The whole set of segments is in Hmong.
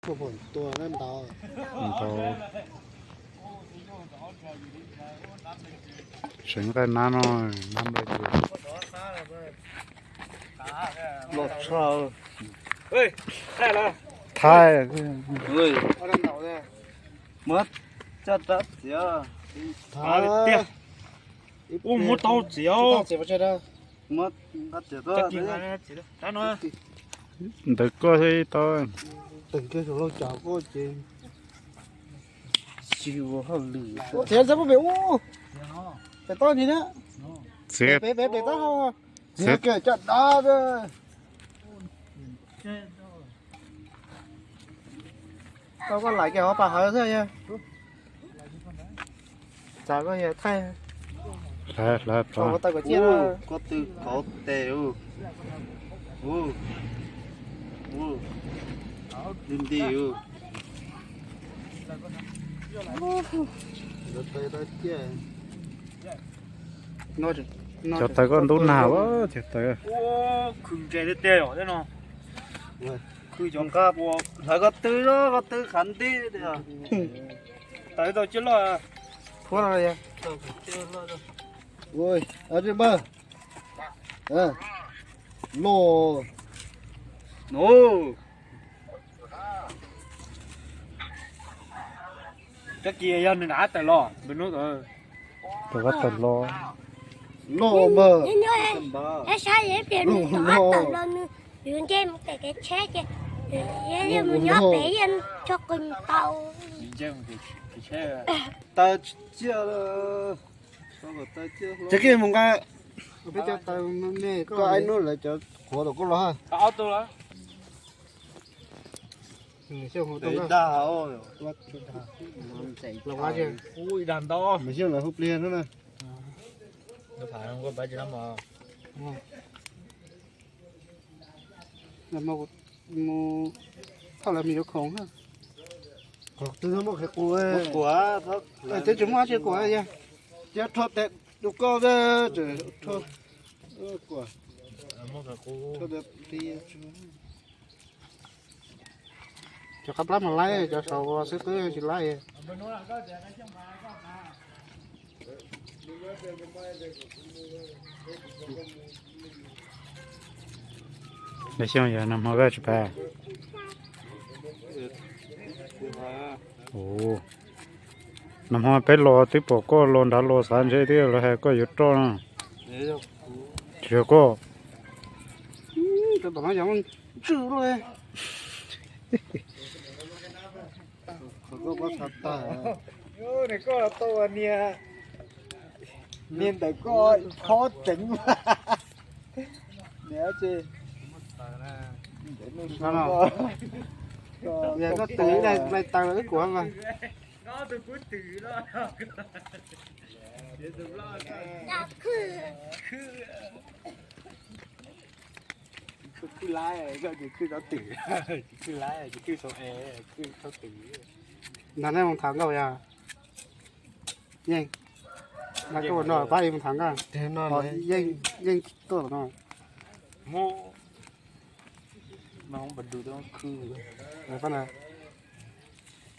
Tua ntau. Ntau. Seev nqaij nab no, nab nplej ces. Los tshaj. Thaij. Muab coj rab txiav. Ua muab tau txiav. Muab nqa txiav tuaj. Ntawd koj thiab ib tau. Teem kiag saum laug cas koj ces. Txiav txog pem ub. Pem toj ni na. Txiav. Pem pem pem toj hau. Txiav kiag caj dab. Tau koj lais kiag hauv pas hauv xwb yog. Txav koj yog thaij. Hlawv hlawv tau. Koj tw kauv tes ub. Ub. Ub. Nti nti ub. Cov taws koj ntub nag ua cov taws. Khw ntse tiag tiag os no. Khw cov nqa ua hlawv koj tw, koj tw khav nti. Taws tau coj loj. Puab no. Ua, a, loj. No. Kab kis yog nws nram qab tawm los, nws hnub tawm los. Loj mas. Loj no. Yus nce mus kev tsheb ces yus mus nyob pem yeej tshua qw tau. Taws txiaj. Ces koj mus nqa peb cov taws me, koj ai nub lawv cov qhuav tom koj los. Dag, dag ntau. Mus xyoo lawv hu pliag no na. Mus thauj lawv me yuav khoom na. Twb muaj qhov qus, twb tsis muaj dab tsi kuam yog. Cia rho tes rau koj, rho, rho tes. Cov qab plab mas laib, cov saum xwb twb tsis laib. Nag xyoo yog nag hmo koj tsis pab? Nag hmo peb los twb pom koj los nrad los xav ntshe twb los hais koj yuav roj no. Tsis yog koj. Ntsws lawm. Koj tau ua niag, niag ntawm koj khob ceev. Niam tsis, yog koj twm ib daim taws los wb kuam mas. Khwb laib, koj ces khwb tau twm, khwb laib ces khwb sau es, khwb tau twm. Ntag nej mus tham nkauj yog. Yeej, mas koj ua no pab mus tham nkauj. Yeej, yeej tuaj no.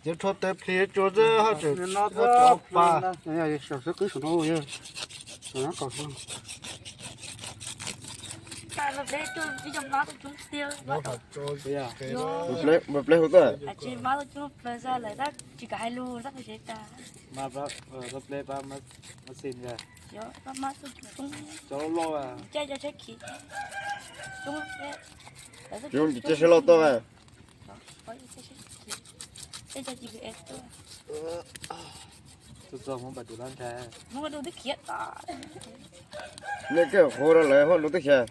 Ces rho tes plhis tsuas xwb, haj tseem, haj tseem pa, saum xwb qwb saum no yog, saum no kom. Npawg Pleb hu tuaj. Cov loj loj, cov cib sab loj tuaj. Nej kawg qhuav rau lawv hauj lwm twb xyaw.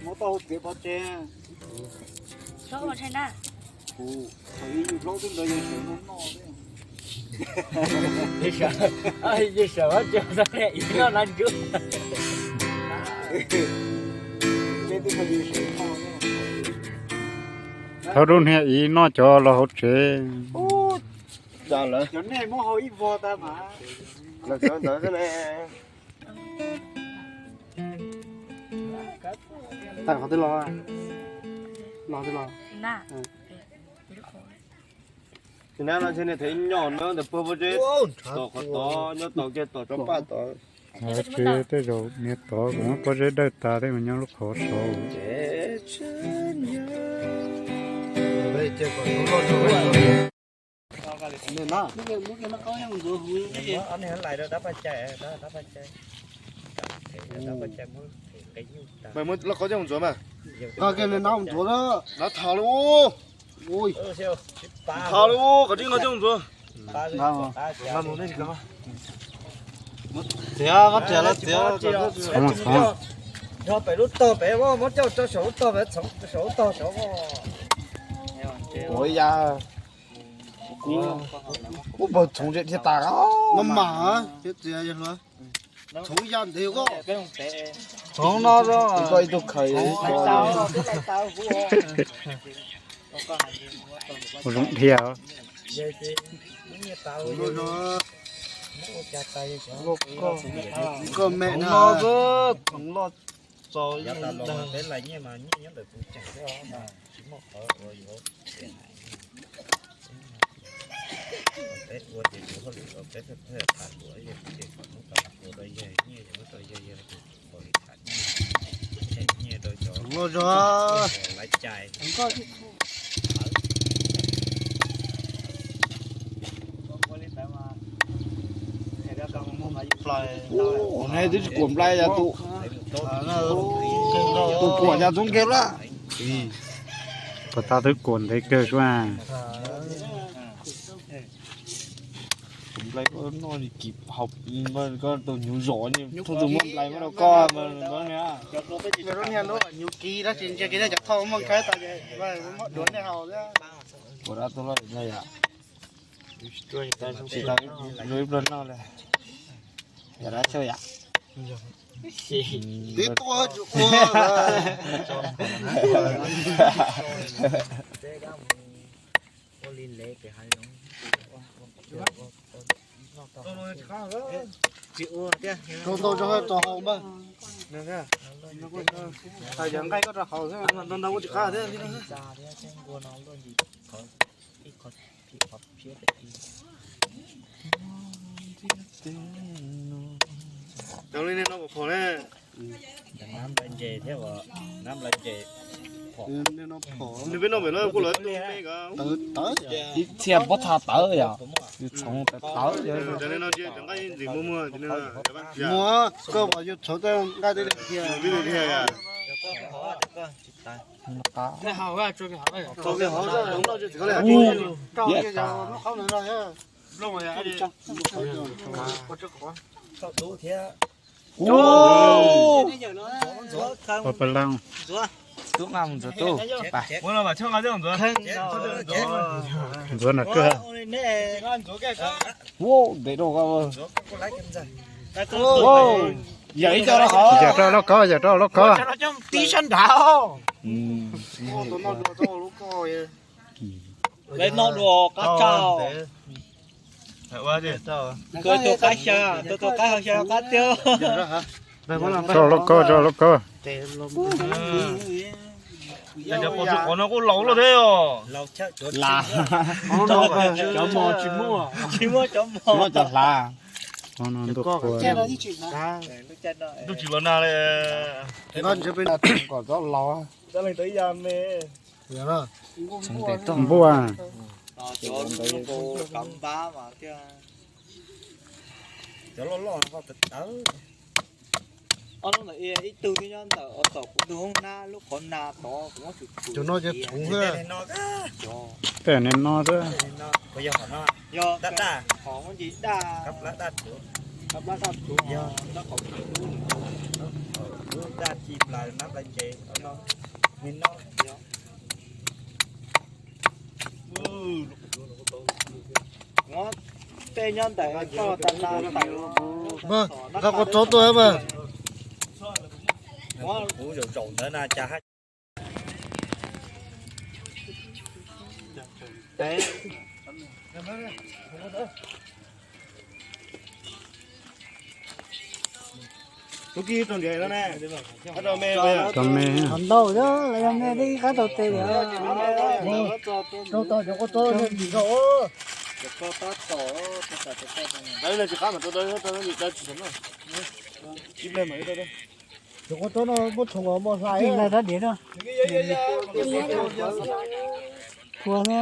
Muab tau txiav pov tseg. Kuv, thaum ub yus hlob twb nrog yawg Sawm noj noj thiab. Yawg Sawm, yawg Sawm ob tsev txog niam ib noj nab ncuab. Peb twb nrog yawg Sawm noj thiab. Thaum rau niag ib noj cov los hauv tsev. Cov nej muab hau ib vog tag mas. Los cov ntawd xwb ne. Tawm qhov twg los? Los twg los? Tus nab no ntshe nws thev nyom na ntawm puag pob zeb, tom qhov tod nyob tom kiag tom tsob paj tod. Tsis, tej zaum niag tod kuv muab pob zeb dawj tas thiab mas nyob lub qhov saud. Mas muab lauj kaub coj mus ntxuav mas. Koj kiag nab mus ntxuav na. Nab thau li ub. Thau li ub, qhov tsis nqa coj mus ntxuav. Txiav, muab txiav los txiav. Nrog pem lub tog pem, muab coj rau saum lub tog pem, saum lub tog saud. Ua ya, kuv pawg txhoov tsis dhia tas. Maj mam, txiav txiav hluas. Txhoov ya ntev koj. Txhoov no koj ib tug khaws. Ua zoo dhia. Koj me no, txhoov loj txo. Los zog. Ua, ne twb tsis kuam nplai yog tus, tus kuam yog txoov nkeeg lawm. Puas tas twb kuam ntev kawg suab. Nplai koj noj kim haum, koj tus hnyuv zom, thooj tus muab nplai muab rau koj mas. Hnyuv kim tab sis ntsia kiag nej cov thauj muaj kawg tau, muab duav nej haus thiab. Ua dab tuaj loj no yom. Tsis tau ib pluag noj li. Yog dab tsi yom? Tib tuaj tsis ua. Ua li le pem hav zoov. Tsis ua tiag. Rau ntau rau hauv npawg. Yog nqaij koj rau hauv xwb, ntau ntau ua tsis qab thiab. Cov li no pom phom ne. Nab nplai ntses thiab, nab nplai ntses. Nws peb noj pem no kuj lawv tub me ko. Ib txhia pob txha tawv yom, yus txhoov tawv tawv. Cov li no ntsia cov nqaij ntxim muag muag. Muag, koj pom yus txhoov tej nqaij tej dhia. Ua pab laj. Tub nqa mus ntxuav tub. Ntxuav nram kwj. Ua ntev rau. Yam ib co rau hauv. Yam rau lauj kaub, yam rau lauj kaub. Tib sab nrad. Lawv noj dua qab tsau. Koj tus qab xya, tus tus qab xya qab tiag. Rau lauj kaub, rau lauj kaub. Cov pom txog qhov no kuj laus lawm thiab os. Cov mos tsis muaj. Tsis muaj cov mos. Tsis muaj cov hlav. Ntuj tsis los nag li. Kom txob laus. Npuaj. Cov loj loj no tawv. Ob lub ntawm ib tug twb nyob ntawm tom kuv tus hoob nab lub qhov na tod kuv muab tsuj tsuj. Cov no ces txhoov xwb. Tej niag no xwb. Yog daj daj, qhov muab ntsis daj, kab plab daj tsuav, kab plab daj tsuav, yog dab qhov tub, daj ci nplai nab nplai ntses no, me no. Muab tej nyob ntawm toj tas na tawm. Nqa kua txob tuaj mas. Kuv zaum zaum ntawd na cas hab. Tub Kib rau ntiav no ne. Rau me, rau me. Qhov ntau xwb, los yog me twb ib qab tau tes lawm. Rau tau cov kua txob no dim rau. Lawv tsis qab mas rau rau, rau dim rau tsis sawv no. Ib pliag mas rau. Cov kua txob no muab tshoov kom muaj hlais. Ib pliag rab diav no. Kua no.